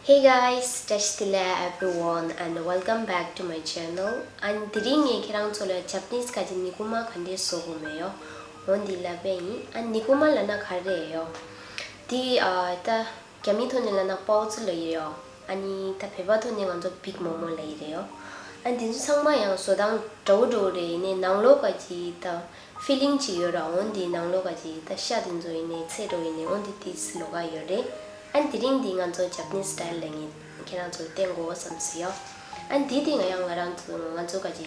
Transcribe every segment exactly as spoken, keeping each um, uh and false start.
Hey guys, བཀྲ་ཤིས་བདེ་ལེགས་everyone and welcome back to my channel. ཨ་ནི་དེ་རིང་ངས་ཁྱེད་རང་ཚོ་ལ་ཇ་པ་ནིས་ག་ཅི་ནི་ཀུ་མ་ག་འདྲས་བཟོ་དགོས་མེད་ཡོ། འོ་འདི་ལབ་པ་ཡིན། ཨ་ནི་ཀུ་མ་ལབ་ན་ག་རེ་ཡོ། འདི་ཨ་ད་རྒྱ་མི་ཐོག་ནས་ལབ་ན་པའོ་ཙི་ལབ་ཡོད་ཡོ། ཨ་ནི་ད་བོད་པ་ཐོག་ནས་ང་ཚོ་བིག་མོག་མོག་ལབ་ཡི་རེད་ཡོ། ཨ་ནི་འདི་ཚོ་ཚང་མ་ཡང་བཟོ་སྟངས་འདྲ་བོ་འདྲ་བོ་རེད། ཡིན་ནའི་ནང་ལོགས་ག་ཅི་ད་ཕི་ལིང་ཅིག་ཡོད་ར། འོ་འདི་ནང་ལོགས་ག་ཅི་ད་ཤ་དེ་ཚོ་ཡིན་ནའི་ཚལ་འདྲ་བོ་ཡིན་ནའི་འོ་འདི་ཏིས་ལོགས་ཀ་ཡོད་རེད། ཨ་ནི་དེ་རིང་འདི་ང་ཚོ་ཇ་པ་ནིས་སི་ཊའིལ་ལ་ངས་ཁྱེད་རང་ཚོར་བསྟན་དགོས་བསམ་སོང་ཡོ། ཨ་ནི་འདི་དེ་ང་ཡང་ང་རང་ཚོ་ང་ཚོ་ག་ཅི་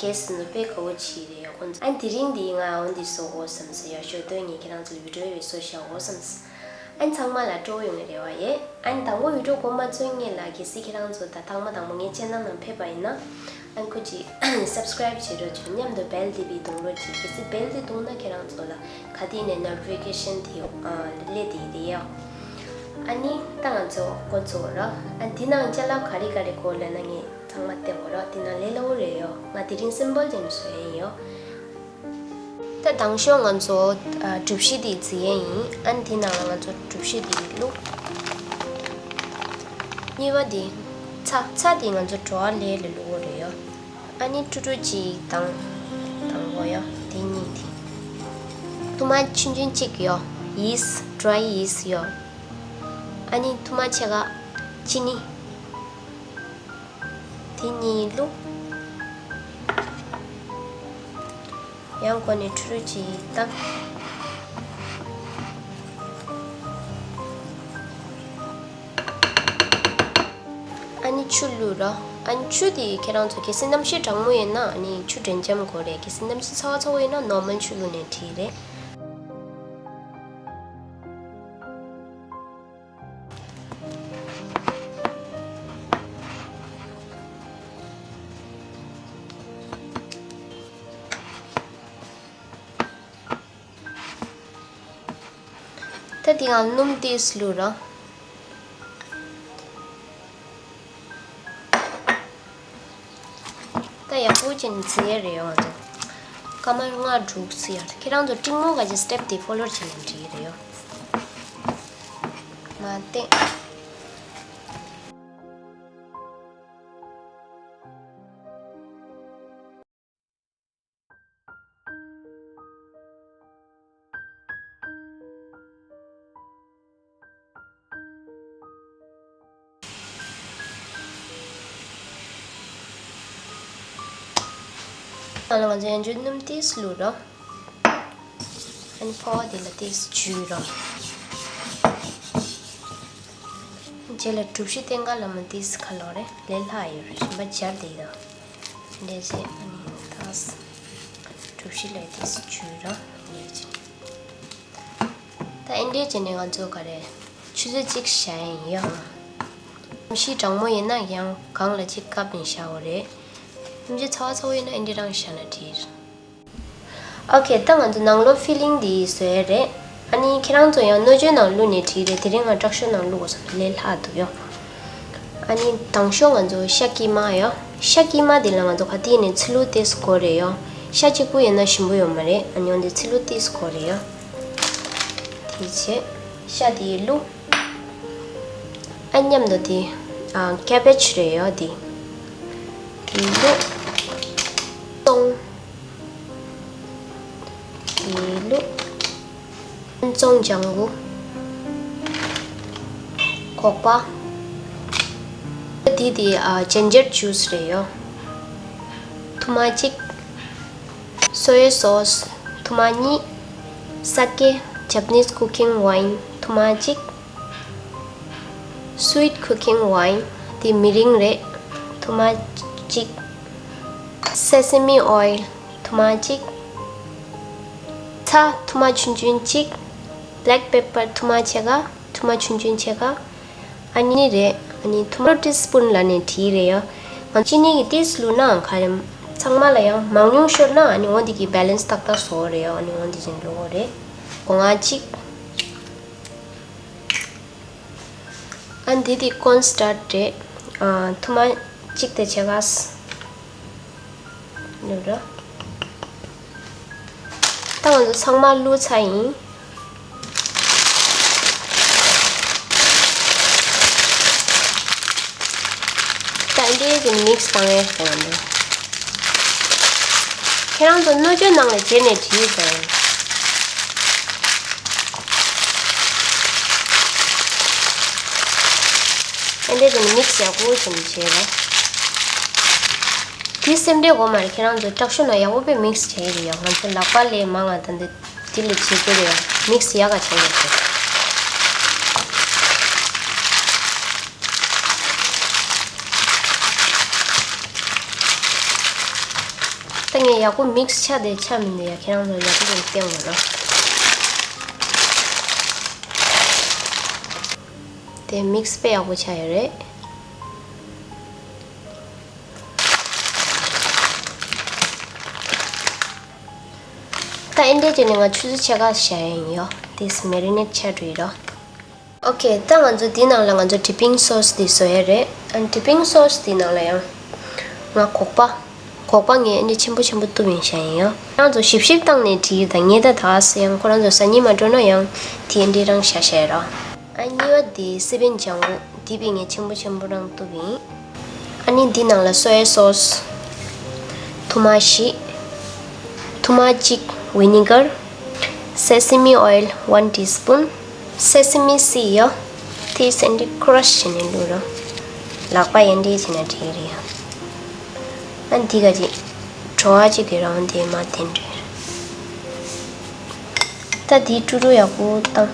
གེ་སི་ཚོ་དཔེ་དགའ་བོ་བྱས་རེད་ཡོ་ཁོང་ཚོ། ཨ་ནི་དེ་རིང་འདི་ང་འོ་འདི་བཟོ་དགོས་བསམ་སོང་ཡོ། ཞོ་སྟོན་ངས་ཁྱེད་རང་ཚོ་ལ་བི་ཌི་ཡོ་བཟོ་བཞག་དགོས་བསམ་སོང་། ཨ་ནི་ཚང་མ་ལ་སྤྲོ་བོ་ཡོང་གི་རེ་བ་ཡོད། ཨ་ནི་དང་པོ་བི་ཌི་ཡོ་འགོ་མ་ཚུགས་སྔོན་ལ་གལ་སྲིད་ཁྱེད་རང་ཚོ་ད་ཐེངས་མ་དང་པོ་ངའི་ཆེ་ནལ་ནང་ཕེབས་པ་ཡིན་ན། ཨ་ནི་ཁོ་ཅིག་སབ་སི་ཀ་རའིབ་བྱེད་རོགས་བྱེད། མཉམ་དུ་བེལ་དེ་བི་བརྡུང་རོགས་བྱེད། གལ་སྲིད་བེལ་དེ་བརྡུངས་ན་ཁྱེད་རང་ཚོ་ལ་ག་དུས་ནས་ནོ་ཊི་ཕི་ཀེ་ཤན་དེ་ཨ་སླེབས་བསྡད་ཀྱི་རེད་ཡོ། ཨ་ནི་ད་ང་ཚོ་འགོ་ཚུགས་རོགས། ཨ་ནི་དེ་ནང་ཅ་ལག་ག་རེ་ག་རེ་དགོས་ལབ་ན་ངས་ཚང་མ་བསྟན་དགོས་རོགས། དེ་ནང་ལས་སླ་བོ་རེད་ཡོ། ང་དེ་རིང་སིམ་པལ་ཅན་བཟོ་ཡིན་ཡོ། ད་དང་ཤོས་ང་ཚོ་ཨ་གྲུ་བཞི་དེ་བརྫི་ཡས་ཡིན། ཨ་ནི་དེ་ནང་ལ་ང་ཚོ་གྲུ་བཞི་དེ་བླུགས། གཉིས་པ་དེ་ཚྭ། ཚྭ་དེ་ང་ཚོ་བྲོ་བ་ལས་ལ་བླུགས་དགོས་རེད་ཡོ། ཨ་ནི་ཕྲུ་ཕྲུ་གཅིག་དང་དང་པོ་ཡོ། དེ་གཉིས་དེ་ཐུར་མ་ཆུང་ཆུང་གཅིག་ཡོ། ཡིས་ཌི་རའི་ཡིས་ཡོ། ཨ་ནི་ཐུར་མ་ཕྱེད་ཀ་ཅི་ནི། དེ་གཉིས་བླུགས། ཡང་སྒོ་ནས་ཕྲུ་རུ་གཅིག་བཏང་། ཨ་ནི་ཆུ་བླུགས་རོགས། ཨ་ནི་ཆུ་དེ་ཁྱེད་རང་ཚོ་གལ་སྲིད་གནམ་གཤིས་གྲང་མོ་ཡིན་ན་ཨ་ནི་ཆུ་དྲོན་འཇམ་དགོས་རེད། གལ་སྲིད་གནམ་གཤིས་ཚ་བ་ཚ་བོ་ཡིན་ན་ནོར་མལ་ཆུ་བླུགས་ནས་འགྲིག་རེད། ད་འདི་ང་སྣུམ་ཏོག་ཙམ་བླུགས་རོགས། ད་ཡག་པོ་བྱས་ནས་བརྫི་ཡས་རེད་ཡོ། ང་ཚོ་སྐར་མ་ལྔ་དྲུག་བརྫི་ཡས་རེད། ཁྱེད་རང་ཚོ་འབྲིང་མོ་ག་ཅིག་སི་ཊེབ་དེ་ཕོ་ལོ་བྱས་ནས་འགྲིག་གི་རེད་ཡོ། མ་བསྟན། ད་ལ་ང་ཚོ་ཡང་ཅིན་སྣུམ་ཏོག་ཙམ་བླུགས་རོགས། ཨ་ནི་ཕོ་བ་དེ་ལ་ཏོག་ཙམ་འཇུས་རོགས། རྗེས་ལ་གྲུ་བཞི་སྟེང་ཁ་ལ་མ་ཏོག་ཙམ་ཁ་ལོ་རེ་ལས་སླ་ཡོད་རེད། རིམ་པ་སྦྱར་དེ་ཡིན་ད། འདྲེ་ཟེ་ཨ་ནི་ཏོག་ཙམ་གྲུ་བཞི་ལ་ཏོག་ཙམ་འཇུས་རོགས་ཡོད་ཅིང་། ད་ཨེ་འདྲས་བྱས་ནས་ང་ཚོ་ག་རེ་ཆུ་ཚོད་གཅིག་བཞག་ཡིན་ཡང་། གནམ་གཤིས་གྲང་མོ་ཡིན་ན་ཡང་གང་ལ་གཅིག་བཀབ་ནས་བཞག་འོ་རེད། གནམ་གཤིས་ཚ་བ་ཚ་བོ་ཡིན་ན་ཨེ་འདྲས་རང་བཞག་ན་འགྲིག། ཨོ་ཁེ། ད་ང་ཚོ་ནང་ལོགས་ཕི་ལིང་འདི་བཟོ་ཡས་རེད། ཨ་ནི་ཁྱེད་རང་ཚོ་ཡང་སྣོད་བཅུད་ནང་བླུགས་ནས་འགྲིག་རེད། དེ་རིང་ང་དྲག་ཤོས་ནང་བླུགས་དགོས་བསམ་ལས་སླ་འདུག་ཡོ། ཨ་ནི་དང་ཤོས་ང་ཚོ་ཤ་ཀི་མ་ཡོ། ཤ་ཀི་མ་འདི་ལ་ང་ཚོ་ག་དུས་ནས་ཚིལ་ལུ་ཏོག་ཙམ་དགོས་རེད་ཡོ། ཤ་གཅིག་པུ་ཡིན་ན་ཞིམ་པོ་ཡོད་མ་རེད། ཨ་ནི་འོན་ཏེ་ཚིལ་ལུ་ཏོག་ཙམ་དགོས་རེད་ཡོ། དེ་བྱས་ཤ་དེ་བླུགས། ཨ་མཉམ་དུ་དེ་ཨ་ཀེ་བེ་ཇི་རེད་ཡོ་དེ། དེ་བླུགས། ཙོང་། དེ་བླུགས། ཙོང་ལྗང་གུ། སྒོག་པ། དེ་དེ་ཨ་ཇིན་ཇར་ཇུས་རེད་ཡོ། ཐུར་མ་གཅིག་སོ་ཡ་སོ་སི་ཐུར་མ་གཉིས། ས་ཀེ་ཇ་པ་ནིས་ཀུ་ཀིང་ཝའིན་ཐུར་མ་གཅིག་སུ་ཝིཊ་ཀུ་ཀིང་ཝའིན་དེ་མི་རིང་རེད། ཐུར་མ་གཅིག་སེ་སེ་མི་ཨོའིལ་ཐུར་མ་གཅིག་ཚྭ་ཐུར་མ་ཆུང་ཆུང་གཅིག་བྷེ་ལེག་པེ་པར་ཐུར་མ་ཕྱེད་ཀ་ཐུར་མ་ཆུང་ཆུང་ཕྱེད་ཀ་ཨ་ནི་རེད། ཨ་ནི་ཐུར་མ་ཊི་སི་པུན་ལབ་ནས་བྲིས་རེད་ཡ། ང་ཅི་ནི་གི་ཏོག་ཙམ་བླུགས་ནའང་ག་རེ། ཚང་མ་ལ་ཡང་མང་ཉུང་ཤོར་ན་ཨ་ནི་འོ་འདི་གི་བེ་ལེན་སི་ཏག་ཏག་བཟོ་རེད་ཡ། ཨ་ནི་འོ་འདི་བཞིན་བླུགས་རེད། སྒོ་ང་གཅིག་ཨ་འདི་དེ་ཀོན་སི་ཊར་ཊི་རེད། ཨ་ཐུར་མ་གཅིག་དང་ཕྱེད་ཀ་བླུགས་ར། ད་ང་ཚོ་ཚང་མ་བླུགས་ཚར་ཡིན། འདྲའི་ཅིག་མིག་སི་བཏང་ཡས་དང་འདྲ། ཁྱེད་རང་ཚོ་སྣོད་བཅུད་ནང་ལ་བྱས་ནས་བྲིས་དང་། ཨེ་འདྲའི་ཅིག་མིག་སི་ཡག་པོ་ཅིག་བྱས་རོགས། དེ་སེམས་ཁྲལ་དགོས་མ་རེད། ཁྱེད་རང་ཚོ་དྲག་ཤུགས་ནང་ཡག་པོ་དཔེ་མིག་སི་བྱས་ཡོད་ཡོད། ང་ཚོ་ལག་པ་ལས་མང་ང་ད་འདི་དེ་ལས་བྱེད་དགོས་རེད། མིག་སི་ཡག་ག་བྱས་ཡོད་རེད། ད་ངས་ཡག་པོ་མིག་སི་ཆགས་བསྡད་ཆགས་མི་འདུག་ཡ། ཁྱེད་རང་ཚོ་ཡག་པོ་ཅིག་བསྟན་དགོས་རོགས། དེ་མིག་སི་དཔེ་ཡག་པོ་ཆགས་ཡོད་རེད། ད་ཨེ་འདྲའི་བྱས་ནས་ང་ཆུ་ཚོད་ཕྱེད་ཀ་བཞག་ཡ་ཡིན་ཡོ། དེ་མེ་རི་ནེཊ་ཆགས་འགྲོ་ཡི་རོ། ཨོ་ཁེ། ད་ང་ཚོ་འདི་ནང་ལ་ང་ཚོ་ཌི་པིང་སོ་སི་འདི་བཟོ་ཡ་རེད། ཨན་ཌི་པིང་སོ་སི་འདི་ནང་ལ་ཡང་ང་སྒོག་པ། སྒོག་པ་ངས་ཨེ་འདྲའི་ཆེན་པོ་ཆེན་པོ་གཏུབ་ཡིན་བཞག་ཡིན་ཡོ། ཁྱེད་རང་ཚོ་ཞིབ་ཞིབ་བཏང་ནས་བྲིས་ཡོད། ད་ངས་ད་ད་ག་སེ་ཡང་ཁོ་རང་ཚོ་ཟ་སྙིང་མ་འདོད་ན་ཡང་དེ་ཨེ་འདྲའི་རང་བཞག་བཞག་ཡ་རོ། ཨ་གཉིས་པ་དེ་སི་པན་ལྗང་གུ་དེ་བི་ངས་ཆེན་པོ་ཆེན་པོ་རང་གཏུབ་ཡིན། ཨ་ནི་འདི་ནང་ལ་སོ་ཡ་སོ་སི་ཐུར་མ་བཞི། ཐུར་མ་གཅིག་ཝི་ནི་གར། སེ་སི་མི་ཨོ་ཡིལ་ཝན་ཊི་སི་པུན། སེ་སི་མི་སི་ཡོ། དེ་སེ་འདི་ཁུ་ར་ཤི་བྱས་ནས་བླུགས་རོགས། ལག་པ་ཡ་འདི་བྱས་ན་འགྲིག་རེད་ཡ། ཨ་འདི་ག་ཅིག་བྲོ་བ་ཅིག་དེ་རང་དེ་མ་དེ་འདྲ། ད་དེ་ཀྲུ་ཀྲུ་ཡག་པོ་བཏང་།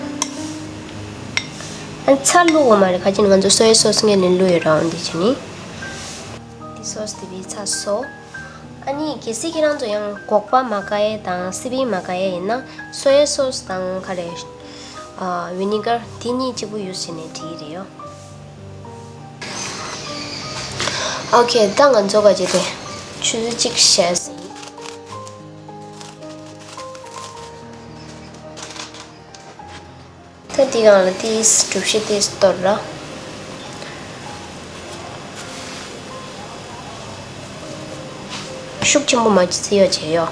ཨ་ཚྭ་བླུགས་དགོས་མ་རེད། ཁ་ཅིག་ང་ཚོ་སོ་ཡ་སོ་སི་ངས་ལེན་བླུགས་ཡོད་རང་འདི་བྱས་ནི། འདི་སོ་སི་དེ་བི་ཚྭ་སོ། ཨ་ནི་གལ་སྲིད་ཁྱེད་རང་ཚོ་ཡང་སྒོག་པ་མ་དགའ་ཡས་དང་སི་པན་མ་དགའ་ཡས་ཡིན་ན་སོ་ཡ་སོ་སི་དང་ག་རེ། ཨ་ཝི་ནི་གར་དེ་གཉིས་གཅིག་པུ་ཡུ་སི་བྱས་ནས་འགྲིག་གི་རེད་ཡོ། ཨོ་ཁེ། ད་ང་ཚོ་ག་ཅིག་དེ་ཆུ་ཚོད་གཅིག་བཞག་ཟིན། ད་འདི་སྒང་ལ་ཏིས་གྲུ་བཞི་ཏིས་གཏོར་ར། ཤུགས་ཆེན་པོ་མ་བྱེད་ཡོ་བྱེད་ཡོ།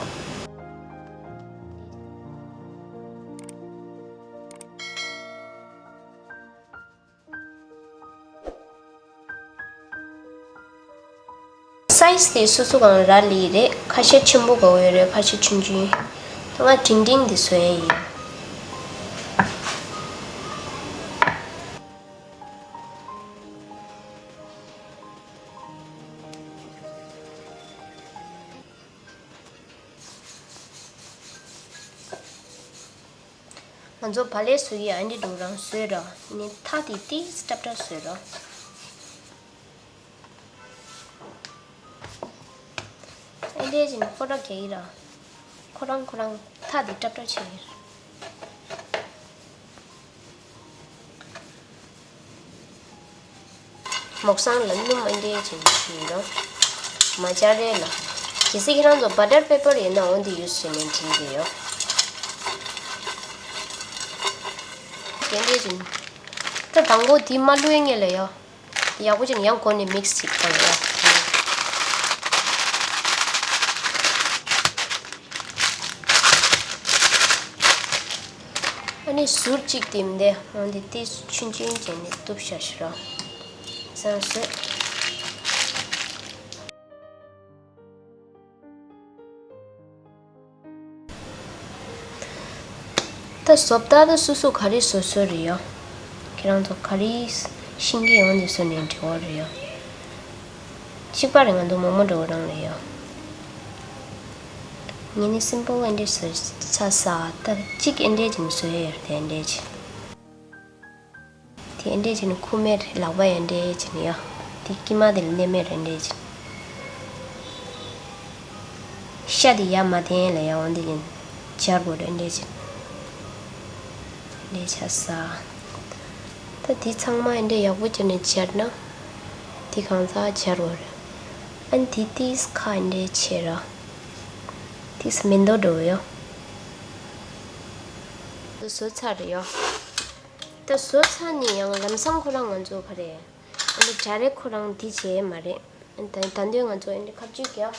སའི་ཛི་དེ་སོ་སོ་གང་ར་ལི་རེད། ཁ་ཤས་ཆེན་པོ་དགའ་བོ་ཡོད་རེད། ཁ་ཤས་ཆུང་ཆུང་། ད་ང་འབྲིང་འབྲིང་འདི་བཟོ་ཡས་ཡིན། ང་ཚོ་བག་ལེབ་བཟོ་ཡི་ཨ་འདི་འགྲོ་རང་བཟོས་ར། ནི་ཐག་དེ་ཏིས་ཏྲབ་ཏྲབ་བཟོས་ར། ཨེ་འདྲས་ཀྱི་ནི་ཁོ་ར་ག་ཡི་ར། ཁོ་རང་ཁོ་རང་ཐག་དེ་ཏྲབ་ཏྲབ་བྱེད་ཡི་ར། མོག་སང་ལ་སྣུམ་ཨེ་འདྲས་ཀྱི་ནི་ཞུ་ཡི་ར། མ་སྦྱར་རེད་ལ། གལ་སྲིད་ཁྱེད་རང་ཚོ་བ་ཊར་པེ་པར་ཡོད་ན་འོ་འདི་ཡུ་སི་བྱས་ནས་འགྲིག་གི་ཡོད། ཨེ་འདྲས་ཀྱི་ནི། ད་དང་པོ་དེ་མ་བླུགས་ཡས་ངེས་ལ་ཡོད། ཡག་པོ་བྱས་ནས་ཡང་སྒོ་ནས་མིག་སི་ཅིག་བཏང་ཡ། ཨ་ནི་ཟུར་གཅིག་དེ་མི་འདེ་འོན་ཏེ་ཏིས་ཆུང་ཆུང་བྱས་ནས་གཏུབ་བཞག་ཤི་རོགས། བཟང་སོས། ད་བཟོ་ལྟ་ད་སོ་སོ་ག་རེ་བཟོ་བཟོ་རེད་ཡོ། ཁྱེད་རང་ཚོ་ག་རེ་ཤེས་ཀྱི་ཡོད་འདི་བཟོ་ནས་འབྲི་འོ་རེད་ཡོ། གཅིག་པ་རེད། ང་ཚོ་མོག་མོག་འདྲ་བོ་རང་རེད་ཡོ། ངས་ནི་སིམ་པལ་ཨེ་འདྲས་བཟོ་ས་ས་ད་གཅིག་ཨེ་འདྲས་ཅིག་བཟོ་ཡ་ཡོད་རེད་ཨེ་འདྲས་ཅིག་དེ་འདྲས་བྱས་ནས་ཁུག་མེད་རེད། ལག་པ་ཡང་འདྲས་བྱས་ནས་ཡ། དེ་དཀྱིལ་མ་དེ་ལ་གནས་མེད་རེད་འདྲས་བྱས། ཤ་དེ་ཡར་མ་འཐེན་ལ་ཡ་འོ་འདི་བྱས་ནས་སྦྱར་དགོས་རེད་འདྲས་བྱས། འདྲས་ཆ་ས། ད་དེ་ཚང་མ་འདྲས་ཡག་པོ་བྱས་ནས་སྦྱར་ན། དེ་གང་ཟག་སྦྱར་དགོས་རེད། ཨ་ནི་དེ་ཏིས་ཁ་འདྲས་ཆེ་ར། ཏིས་མེ་མདོག་འགྲོ་ཡོ། བཟོ་ཚར་རེད་ཡོ། ད་བཟོ་ཚར་ནས་ཡང་ལམ་སང་ཁོ་རང་ང་ཚོ་ག་རེ། ཨ་ནི་ཌའི་རེག་ཁོ་རང་འདི་བྱས་མ་རེད། ད་ད་དུང་ང་ཚོ་ཨ་ནི་ཁ་གཅིག་རྒྱག་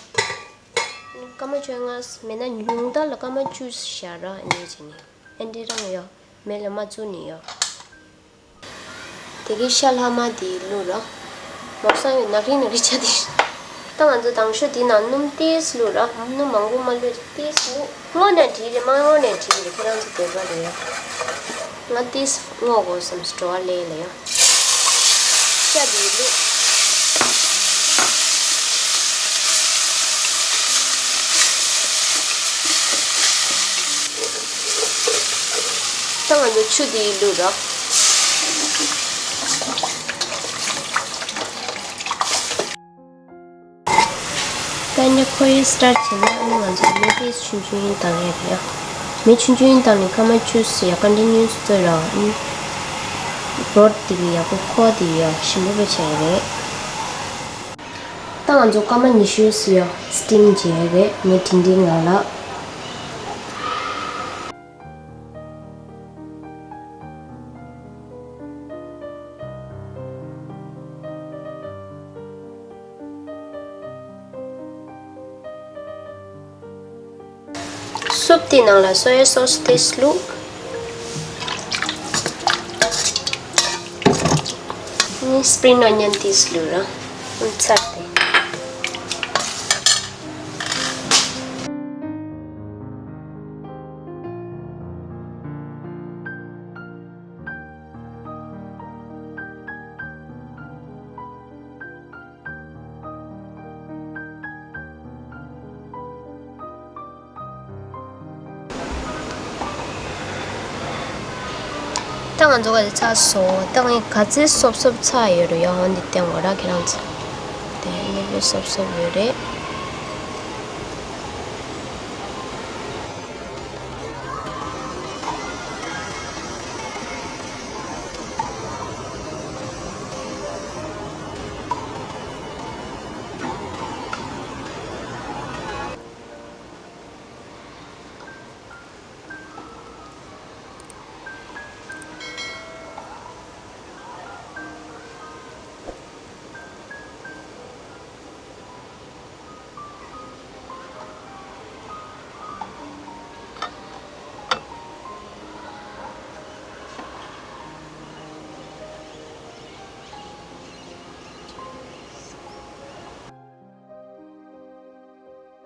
སྐར་མ་བཅོ་ལྔ་མེད་ན་ཉུང་མཐའ་ལ་སྐར་མ་བཅུ་བཞག་ར་ཨ་ནི་བྱས་ནས་ཨ་འདྲས་རང་ཡོ། མེ་ལ་མ་བཙུགས་ནས་ཡོ། དེ་གའི་ཤ་ལྷག་མ་དེ་བླུགས་ར། མོག་སང་ཡོད་ན་རི་ན་རི་ཆ་དེ། ད་ང་ཚོ་དང་ཤོ་དེ་ནང་སྣུམ་ཏིས་བླུགས་ར། སྣུམ་མང་པོ་མ་བླུགས་ཏིས་བླུགས། སྔོ་ནས་བྲིས་རེད། མ་སྔོ་ནས་བྲིས་རེད། ཁྱེད་རང་ཚོ་འདོད་པ་རེད། ང་ཏིས་སྔོ་དགོས་བསམ་སྤྲོ་བ་ལས་ལ་ཡང་། ཤ་དེ་བླུགས། ད་ང་ཚོ་ཆུ་དེ་བླུགས་ར། ད་ནི་ཁོ་ཡི་སི་ཊར་བྱས་ན་ཨ་ནི་ང་ཚོ་མེ་ཏིས་ཆུང་ཆུང་བཏང་ཡས་རེད་ཡ། མེ་ཆུང་ཆུང་བཏང་ནས་སྐར་མ་བཅུ་ཙམ་ཡ་ཀོན་ཊི་ནིའུ་སི་བཙོས་ར། ཨ་ནི་བྲོཌ་དེ་གི་ཡག་པོ་ཁོ་དེ་ཡ་ཞིམ་པོ་བྱས་ཡས་རེད། ད་ང་ཚོ་སྐར་མ་ཉི་ཤུ་ཙམ་ཡ་སི་ཊིམ་བྱས་ཡས་རེད། མེ་འབྲིང་འབྲིང་ངང་ལ། སུབ་དེའི་ནང་ལ་སོ་ཡ་སོ་སི་ཏིས་བླུགས། ནི་སི་པི་རིང་ཨོ་ནི་ཡན་ཏིས་བླུགས་ར། ཚར་ཏེ། ད་ང་ཚོ་ག་ཚོད་ཚར་སོང་། ད་ངས་ག་ཚོད་སོབ་སོབ་ཚར་ཡོད་རེད་ཡ། འོ་འདི་སྟོན་དགོས་ར་ཁྱེད་རང་ཚོ། དེ་ནི་སོབ་སོབ་ཡོད་རེད།